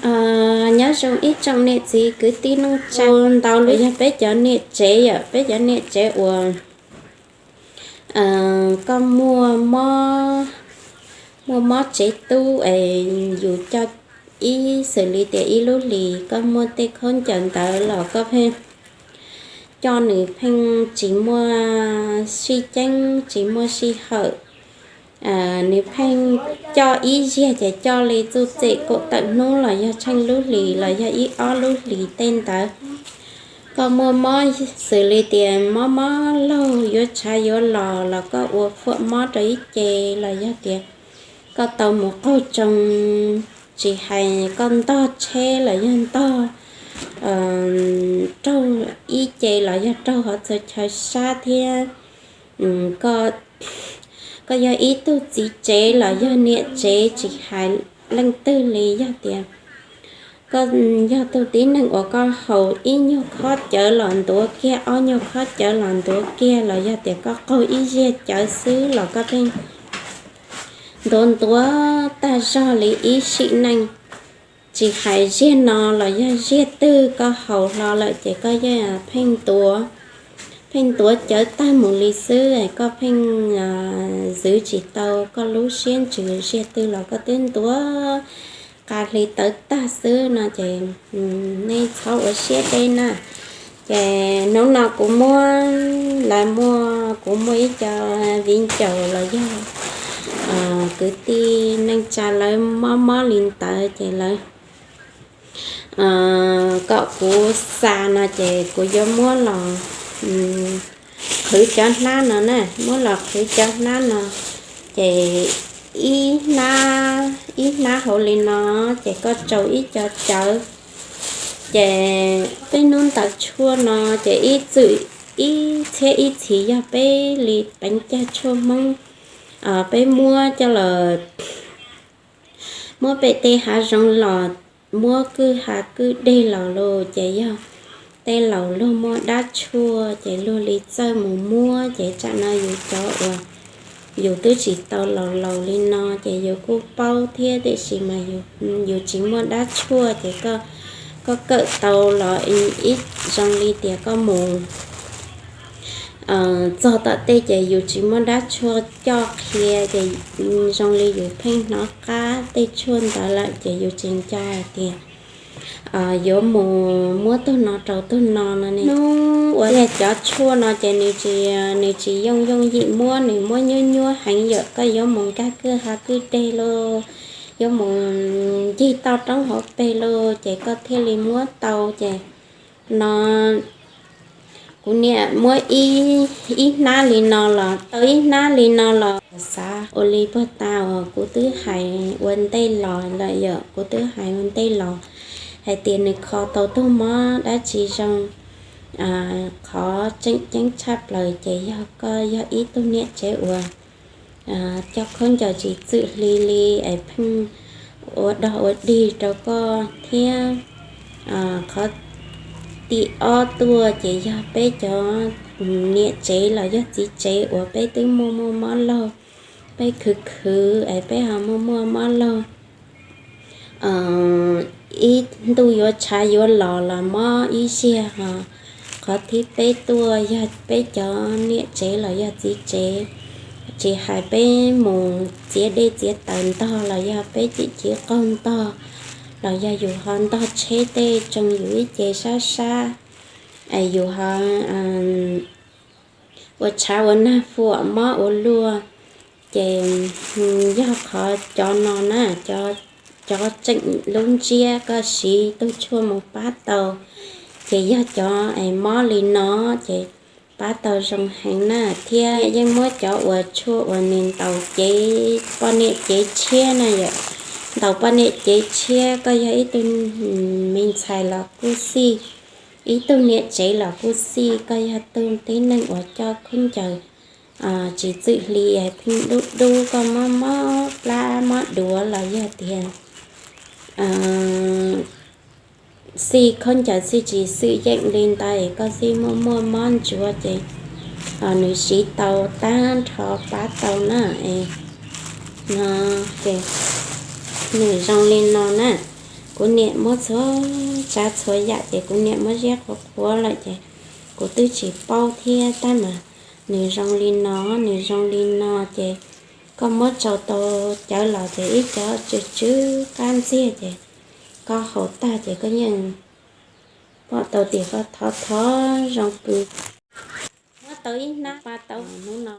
Nyob zoo ib tsoom niam txiv kwv tij neej tsa, ntau los yog peb cov niam tsev yom, peb cov niam tsev uas koj muaj mob, muaj mob tsev tub es yus coj ib, xws li tias ib lub hlis koj muaj tej khaub ncaws ntawd los koj pheej coj nws pheej tsis muaj sij ceeb tsis muaj sij hawm, nws pheej coj ib zaug ces coj li txuj txem kaum tawm hnub los yog tsheej lub hlis los yog ib ob lub hlis tej ntawd. Koj muaj mob xws li tias mob mob laug yuav tshav yuav los los koj ua khuam mob rau ib ce los yog tias koj tau mus qaug tsoo, tsis hais koj ntog tsheb los yog ntog raug ib ce los yog raug hov txhua chaw sab thiab koj yog ib tug txiv tsev los yog niam tsev tsis hais leej twg li, yog tias koj yog tus tib neeg uas koj haus ib nyuag khob cawv los ntuav kiag, ob nyuag khob cawv los ntuav kiag los yog tias koj qaug ib zaug cawv xwb los koj pheej ntuav ntuav tag zog li ib sim neej. Tsis hais zaug no los yog zaug twg koj haus hlo lawm ces koj yeej pheej ntuav, pheej ntuav cawv tag mus li xwb, koj pheej zwv tsis tau koj lub siab ntsws, zaug twg los koj twb ntuav qas hli tawv tag xwb no ces nej txhob ua siab deb na. Ces hnub no kuv muab, lawv muaj, kuv muaj ib co viv ncaus los yog kwv tij neej tsa lawv mob mob li ntawd ces lawv kom kuv xa no ces kuv yuav muab los qhwv cov hnab no na, muab los qhwv cov hnab no ces ib hnab, ib hnab hauv li no ces koj tsau ib co cawv. Ces peb hnub ntawd tshuaj no ces ib txwm ib txhiab ib txhis yog peb li peev cag tshuaj Hmoob, peb muab coj los muab pem tej hav zoov los, muab kwj ha kwj deg los lauj, ces yog tej laus luag muaj dab tshuaj ces luag li txawj mus muab, ces tsam no yus cov uas yus twb tsis tau laus laus li no ces yus kuj paub thiab, tiam sis mas yus tsis muaj dab tshuaj ces koj kawm tau los ib, zoo li tias koj mus txog tom tej ces yus tsis muaj dab tshuaj coj qhia ces zoo li yus pheej hnov qab tej tshuaj ntawd lawm ces yus tsis nco hais tias yuav mus muab tug no rau tug no no ne. Hnub uas yog cov tshuaj no ces nws tsis, nws tsis yooj yooj yim muab, nws muab nyuab nyuab heev yom, koj yuav mus nkag kwj ha kwj deg lauj, yuav mus ncig toj roob hauv pes lauj ces koj thiaj li muab tau ces no kuv niam muab ib hnab li no los tau, ib hnab li no los xav ua li puag ta uas kuv twb hais ua ntej los lawm yom, kuv twb hais ua ntej los hais tias nws kho tau tug mob dab tsi zoo, qhov tseem ceeb tshaj plaws ces yog koj yog ib tug niam tsev uas coj khaub ncaws tsis txwm hli li es pheej ua dog ua dig rau koj thiab. Qhov tim ob tuaj ces yog peb cov niam tsev los yog txiv tsev uas peb twb muaj muaj mob laug, peb khwv khwv es peb ho muaj muaj mob laug, ib ntuj yuav tshav yuav los los mob ib zaug ho. Qhov thib peb tuaj yog peb cov niam tsev los yog txiv tsev, tsis hais peb mus txiav dej txiav taws ntog los yog peb cim civ qaug ntog, los yog yus ho ntog tsheb tej tsoo yus ib ce sab sab, es yus ho ua tshav ua nag fuam mob ua luaj, ces yog qhov cov no na, cov tseem lub ntsiab koj siv tug tshuaj mus pab tau, ces yog cov es mob li no ces pab tau zoo heev na. Thiab yeej muab cov uas tshuaj uas nws ntaus cev poj niam cev tshiab na yom, ntaus poj niam cev tshiab, koj yog ib tug me ntxhais los kuj xij, ib tug niam tsev los kuj xij, koj yog tug tib neeg uas coj khaub ncaws tsis txwm hli pheej dub dub, koj mob mob plab mob duav los yog tias xij khaub ncaws xij tsis xwm yeem li ntawd es koj xij muaj muaj mob ntsuav ces nws siv tau tag nrho pab tau na. Es no ces nws zoo li no na. Kuv niam muab txhua tsav txhua yam ces kuv niam muab ziab qhuav qhuav lawm ces kuv twb tsis paub thiab, tab mas nws zoo li no, nws zoo li no ces koj muab tsau tau cawv los ces ib cov tsw tsw qab ntxiag ces koj haus tag ces koj yeej pom tau tias koj thov thov zoo pw. Muab tau ib hnab pa tau hnub no.